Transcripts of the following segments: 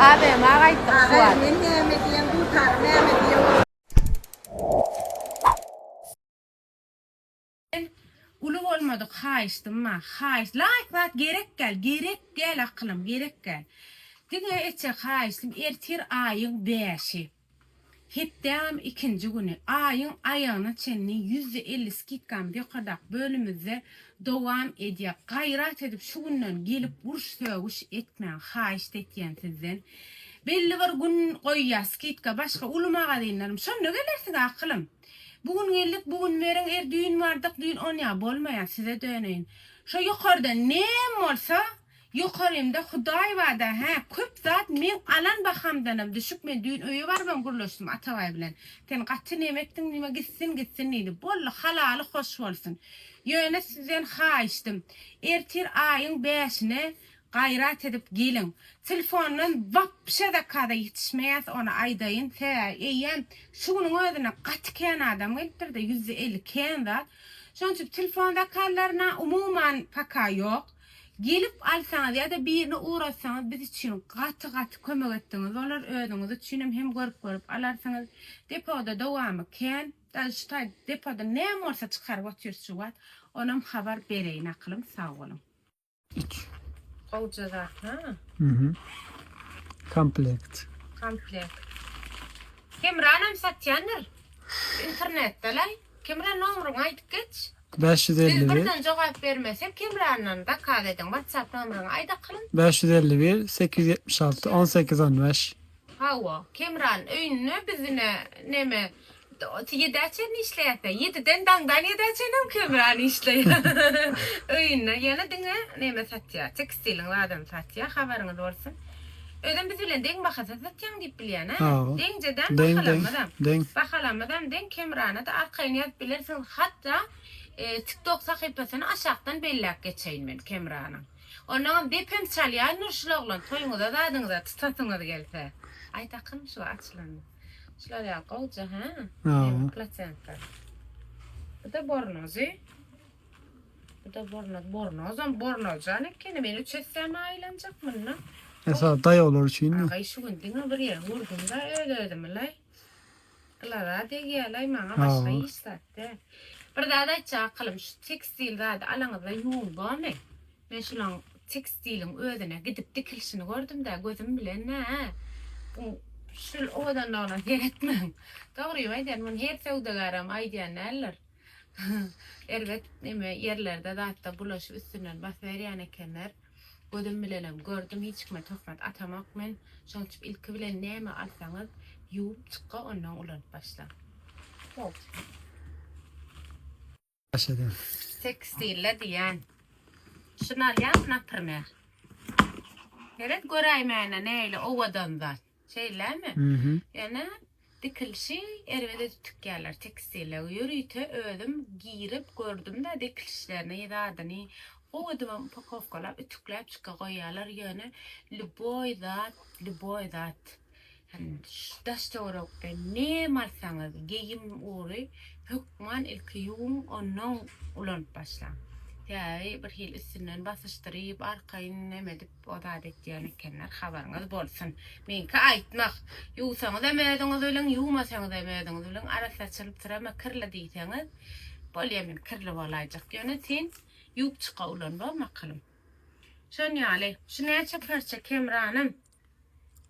AVM-a gaýtdyk şu wagt. Men näme diýen, dutary näme diýen. Uly bolmadyk haýyşdym bar. Haýyş, laýk zat gerek däl, gerek däl akylym, gerek däl. Diňe etjek haýyşdym ertir aýyň bäşi. Hepdäňem ikinji güni, aýyň aýagyna çenli 50% skidkamyz ýokardaky bölümimizde dowam edýär. Gaýrat edip şu günden gelip uruş-sögüş etmäň, haýyşt etýän sizden. Belli bir gün goýýar skidka başga uly magazinlerim. Şonda gelersiň akylym. Bu gün geldik, bu gün beriň, er düýn bardyk, düýn onýa bolmaýar, size döneýin. Şo ýokarda nem bolsa, ýokarymda Hudaý bada, hä, köp zat meň alan bahamdanam düşük, men düýn öýe barybam gürleşdim Atabaý bilen. Sen gaty nem etdiň diýme, gitsin, gitsin diýdi. Boldy, halaly hoş bolsun. Ýöne sizden haýyşdym, ertir aýyň bäşine Gaýrat edip geliň. Telefondan wapşe zakaza ýetişmeýäs ony aýdaýyn sebäbi eýýäm şu günüň özünde gaty kän adam gelipdirde 50% kän zat. Şonuň üçin telefon zakazlaryna umuman paka ýok. Gelip alsaňyz ýa-da birini ugratsaňyz biz üçin gaty gaty kömek etdigiňiz bolar özüňiz üçinem hem görüp görüp alarsyňyz. Depoda dowamy kän. Daže şu taý depoda näme bolsa çykaryp otyrys şu wagt. Onam habar bereýin akylym sag boluň. Üç. Gowja zat ha. Mhm. Komplekt. Komplekt. Kemranam satýandyr. Internetde laý. Kemran nomeryňy aýdyp geç. 551. Biz birden jogap bermesek Kemrandan zakaz ediň. WhatsApp nomeryňy aýt akylym. 551 876 18 15. Hawa, Kemran öýünde biz ine neme ýedä çenli işleýäsä. Ýediden daňdan ýedä çenlem Kemran işleýär. Öýünde ýöne diňe neme satýar, tekstiliň zadyny satýar, habaryňyz bolsun. Özem biz bilen deň bahada satýaň diýip bilýän, hä? Deňjedäm bahalamyzam. Deň. Bahalamyzam deň, Kemrana-da arkaýyn ýazyp bilersiňiz. Hatda TikTok sahypasyny aşakdan belläp geçeýin men Kemranyň. Onnoňam depem çalýandyr şul oglan toýuňyza zadyňyza tutasyňyz gelse. Aý dakyn şu açylany. Şular ýaly gowja hä? Hawa. Plasenta. Bu da bornozy. Bu da bornoz. Bornozam bornozjan ekeni. Men üç etsem aýlanjak munda. Esas daýawlar üçin. Agay şu gün diňe bir ýere vurdum da öz özümi laý. Glaza degýärlaý maňa başga hiç zat däl. Bir zat aýtjak akylym şu tekstil zady alaňyzda ýuwuň bormy? Men şulaň tekstiliň özüne gidip dikilişini gördüm-dä gözüm bilen nä. Bu şul owadanlygyna seretmäň. Dogrymy aýdýan muny her söwdagärem aýdýan däldir. Erbet neme ýerlerde zatda bulaşyp üstünden basyberýän ekenler. Gözüm bilenem gördüm hiç kime töhmet atamok men şoň üçin ilki bilen näme alsaňyz ýuwup çykga ondan ulanyp başlaň. Boldy. Başladım. Tekstille diýen. Şuny alýaň naprimer. Seret göräýmäne nähili owadan zat. Şeýlemi? Ýöne dikilişi erbet edip tikýärler tekstile. Ýörite özüm girip gördüm-de dikilişlerini, zadyny. Gowy edibem upakowkalap, ütükläp çyka goýýarlar. Ýöne lýuboý zat, lýuboý zat. Daş-töwerekde näme alsaňyz, geýim ugry hökman ilki ýuwuň, onnoň ulanyp başlaň. Sebäbi bir hili üstünden basyşdyryp, arkaýyn neme edip O zat etýän ekenler habaryňyz bolsun. Meňki aýtmak. Ýuwsaňyzam özüňiz biliň, ýuwmasaňyzam özüňiz biliň. Arassaçylyp syrama kirli diýseňiz, bolýa men kirli bolaýjak. Ýöne sen ýuwup çyka ulan bormy akylym. Şon ýaly. Şu näçe parça Kemranym?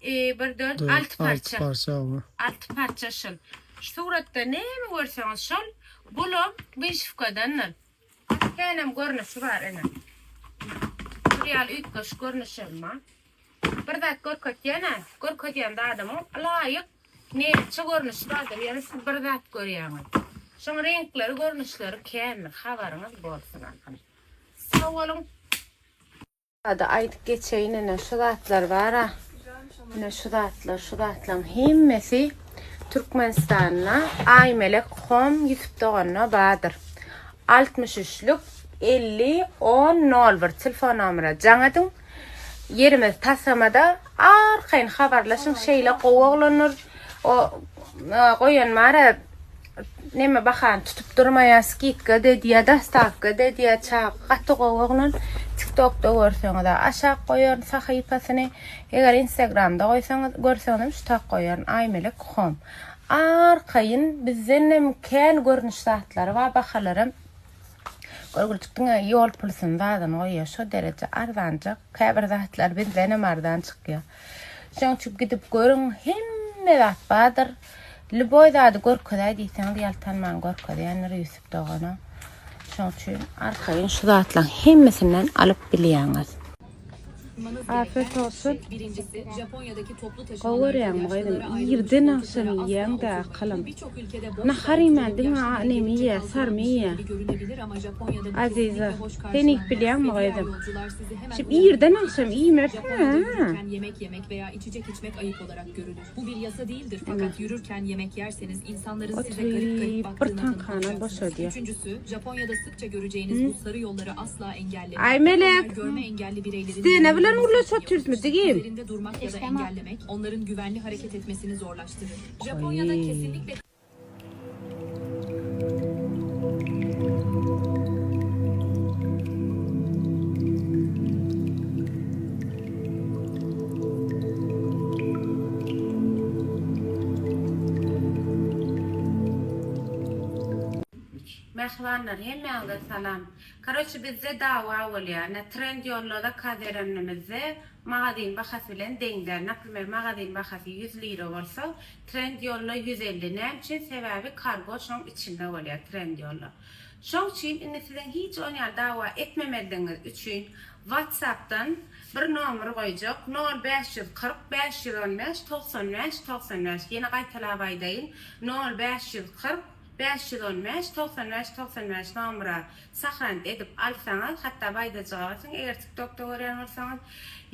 E, bir, dört, alty parça. Alty parça bu. Alty parça şul. Şu suratda näme görseňiz şol. Bulam wyşywkadandyr. Känem görnüşi bar ine. Bur ýaly üýtgeşik görnüşem bar. Bir zat görkezýän-ä, görkezýän zadymyň ylaýyk näçe görnüşi bardyr, ýöne siz bir zat görýäňiz. Şoň reňkleri, görnüşleri kändir, habaryňyz bolsun ahym. Sag boluň. Zady aýdyp geçeýin ine şu zatlar bara ine şu zatlar şu zatlaryň hemmesi Türkmenistanda Aýmelek Home Ýusup doganda bardyr. 63-lük 50 10 01 telefon nomera jaň ediň. Ýerimiz taslamada arkaýyn habarlaşyň şeýle gowy oglanlar o goýan bara. neme bahany tutup durmaýar, skidka-da edýär, dostawka-da edýär, çaga gaty gowy oglan. Tiktokda görseňiz-ä aşak goýaryn sahypasyny, eger instagramda goýsaňyz, görseňizem şu tak goýaryn, Aýmelek home. Arkaýyn bizdenem kän görnüş zatlary bar, bahalaram Görgüljik diňe ýol pulusyny zadyny goýýar, şo dereje arzanjak, käbir zatlar bizdenem arzan çykýar. Şoň üçin gidip görüň, hemme zat bardyr. Lýuboý zady görkezäý diýseňiz ýaltanman görkezýändir Ýusup dogana. Şoň üçin arkaýyn şu zatlaryň hemmesinden alyp bilýäňiz. Afiyet olsun. Gowy görýäňmi gyzym? Irden agşam iýýäň-dä akylym. Nahar iýmän diňe neme iýýä, sarma iýýä. Aziza, sen iýip bilýäňmi gyzym? Şu irden agşam iýmersiň-ä? Ine. Oturyp bir taňkana boşadýar. Aý Melek, Stena bilen gürleşip otyrysmy jigim? Mähribanlar hemmäňize salam. Karoçe bizde dawa bolýar. Ine Trendyolda zakaz berenimizde magazin bahasy bilen deň däl. Naprimer magazin bahasy 100 lira bolsa Trendyolda 150. Näme üçin? Sebäbi kargo şoň içinde bolýar Trendyolda. Şoň üçin indi siziň hiç on ýaly dawa etmemezligiňiz üçin Whatsappdan bir nomer goýjak nol 540 515 95 95 ýene gaýtalap aýdaýyn nol 540 515 95 95 nomera sahranit edip alsaňyz hatda baýdajyga basyň eger tiktokda görýän bolsaňyz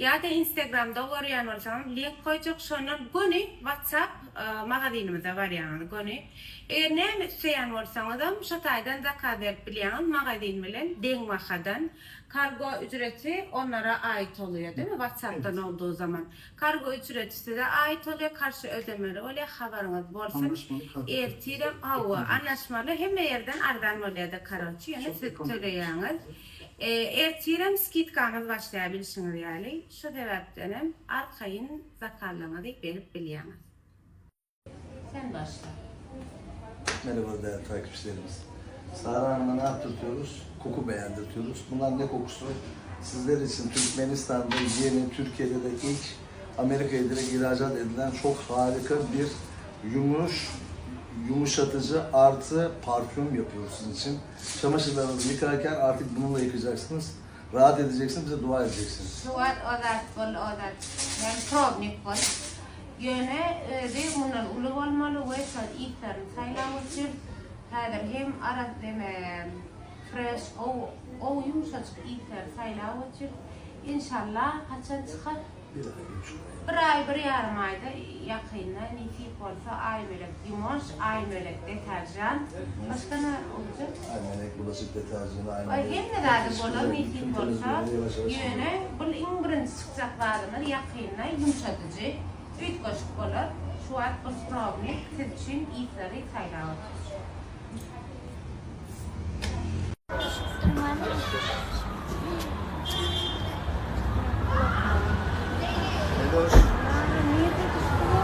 ýa-da instagramda görýän bolsaňyz link goýjak şondan göni whatsapp magazynymyza barýaňyz göni eger näme isleýän bolsaňyzam şo taýdan zakaz berip bilýäňiz magazyn bilen deň bahadan kargo üjreti onlara aýt bolýar değil mi whatsappdan olduğu zaman Kargo ücreti size ait bolýar, karşy ödemeli bolýar, habaryňyz bolsun. Ertirem hawa, anlaşmaly hemme ýerden arzan bolýada karoçi, ýöne siz töleýäňiz. Ertirem skidkamyz başlaýar bilşiňiz ýaly, şu sebäpdenem arkaýyn zakazlaryňyzy berip bilýäňiz. Sen başla. Merhaba değerli takipçilerimiz. Sara Hanım'a ne yaptırtıyoruz? Koku beğendirtiyoruz. Bunlar ne kokusu? Sizler için Türkmenistan'da yeni, Türkiye'de de ilk Amerika'ya direkt ihracat edilen çok harika bir yumuş, yumuşatıcı artı parfüm yapıyoruz sizin için. Çamaşırlarınızı yıkarken artık bununla yıkayacaksınız. Rahat edeceksiniz, bize dua edeceksiniz. Şu wagt o zat bol, o zat. Ýagny probnik bol. Ýöne özi mundan uly bolmaly we şol yslaryny saýlap otyr. Häzir hem aras deme fresh gowy gowy ýumşajyk yslary saýlap otyr. Inşallah haçan çykar? Bir ay, bir buçuk ay. Bir aý, bir ýarym aýda ýakynda nesip bolsa Aýmelek ýumaş, Aýmelek deterjan, başga ne boljak? Aýmelek bulaşyk deterjanı, Aý Aýmelek hemme zady bolar temizlik, nesip bütün bolsa. temizliğini yavaş yavaş Ýöne bul iň birinji çykjak zadymyz ýakynda ýumşadyjy üýtgeşik bolar. Şu wagt bu probnik siz üçin yslary saýlap otyr. Meloş. Nirde düşdi bu?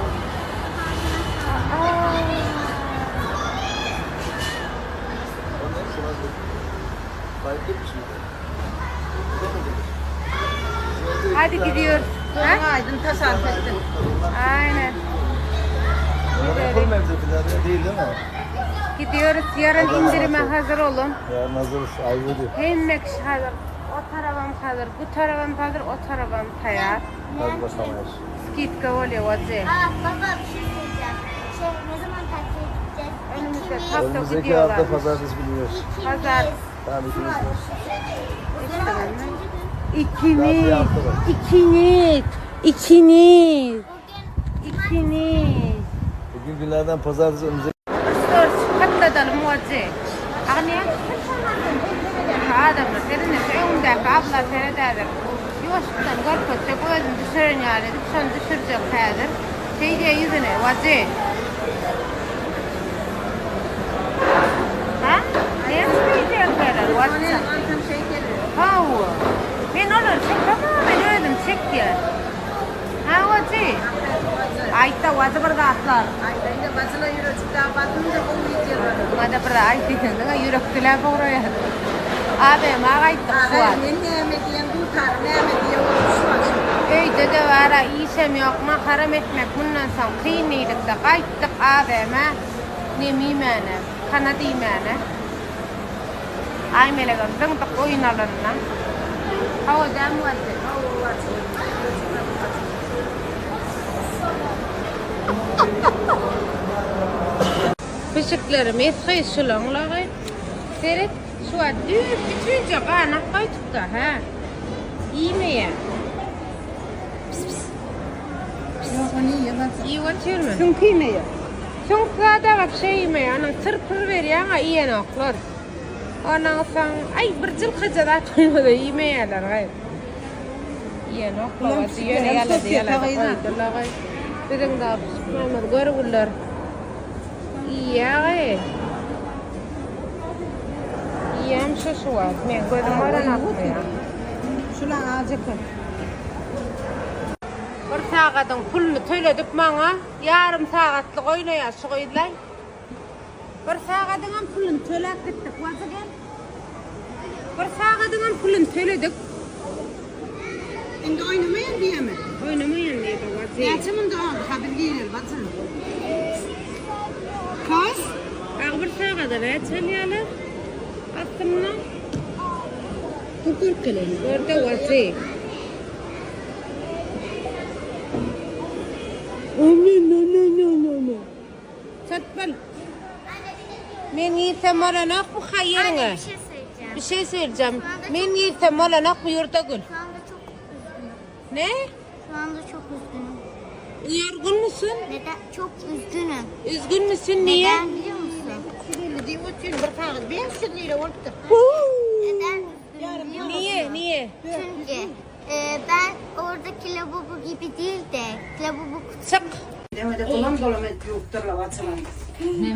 O ne? Şuna dur. Fark etmiş miydi? Bize mi gelir? Bizim evde Hadi iki tane gidiyoruz. var. Ha? Aydın tasarruf ettin. Aynen. Onları yapalım evdekiler değil değil mi? Gidiyoruz. Yarın Allah'a indirime emanet olun. hazır olun. Yarın hazırız. Ayva diyor. Hemme kişi hazır. O tarafam hazır, bu tarafam hazır, o tarafam tayar. Hadi bakalım. Skidka oluyor hoca. Aa baba bir şey söyleyeceğim. Şey ne zaman tatile gideceğiz? Önümüzde İkimiz. hafta Önümüzdeki hafta gidiyorlarmış. pazartesi biliyoruz. İkimiz. Pazar. Tamam ikimiz var. O zaman üçüncü gün. İkiniz, Daha bir hafta var. ikiniz, ikiniz, Bugün ikiniz. Bugün günlerden pazartesi önümüzdeki Üç patladalım hoca. Agniýa. Adamlar serine öňündäki abla seredädir. Ýuwaşlykdan görkezjek özüni düşüren ýaly edip şony düşürjek häzir. Şeý diýe ýüzüne, wajy. Whatsapp. Hawa. Men olary çekemem, men özüm çekýän. Ha wajy. Aýtda wajy bir zatlar. Aýdaýda bajyla ýürejik dagy basynca gowy wideolary. Maňada bir aýt diýseň diňe ýürek diläp ugraýar. ABM-a gaýtdyk şu wagt. Men näme diýen dutary näme diýen bolup şu wagt. Öýde-de bar-a, işem ýok, naharam etmek mundan soň kyn diýdik-de, gaýtdyk ABM-ä nem iýmäne, kanat iýmäne. Aýmelegem zyňdyk oýun alanyna. Hawa dämi Wajy? Hawa Wajy. Pişikleri mesgy şulaňlagy. Seret, şu wagt düýp üçünje ganak goýduk-da, hä? Iýmeýär. Pis pis. Ýok, ony iýemez. Iýip otyrmy? Süňk iýmeýär. Süňk zada wapşe iýmeýär. Onuň tyrpyr berýäň-a iýenoklar. Ondan soň, aý, bir jylkaja zat goýmasa iýmeýärler gaý. Iýenoklar wajy, ýöne ýalady ýalady goýdular gaý. Biziň dagy pişiklerimiz görgüler. Iýýär gaý. Iýýäm şu şu wagt. Men gözüm görenokmy ýa? Şulaň ajy eken. Bir sagadyň puluny töledip maňa ýarym sagatlyk oýnaýar şu gyzlaý. Bir sagadyňam puluny töläp gitdik. Wajy gel. Bir sagadyňam puluny töledik. Indi oýnamaýan diýemi? Oýnamaýan diýdi Wajy. Näçe munda oldu? Ha biz gireli bajy. Kos? Agy bir sagada näçe alýarlar? Aslynda. Dur görüp gelelim. Görde Wajy. Çatbal. Men girsem bolanok bu haýyryňa. Anne bir şey söyleyeceğim. Bir şey söyleyeceğim. Men girsem bolanok bu Yurdagül. Şu anda çok üzgünüm. Ne? Şu anda çok üzgünüm. Yorgun musun? Neden? Çok üzgünüm. Üzgün müsün niye? Neden biliyor musun? 350 diýip otyr, bir sagat 500 lira bolupdyr. Neden üzgünüm biliyor musun? Niye? Niye? Çünkü e, ben oradaki lavabo gibi değil de lavabo kutusu Çık. Demede dolam dolam et ýokdurlar açylan.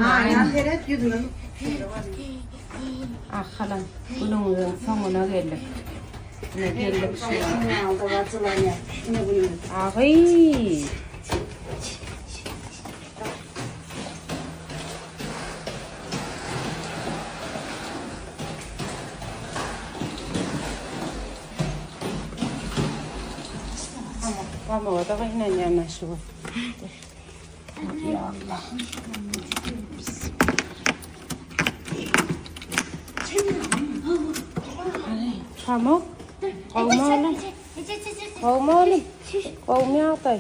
Aýna seret ýüzüne. Ah halam, günüňiziň soňuna geldik. Ine geldik şu an. Alda açylan ýa. Ine bunu. Agy. Pamuga da gynanýan men şu gün. Ya Allah. Pamuk. Gowmy oglum? Gowmy oglum? Gowmy ýagdaý?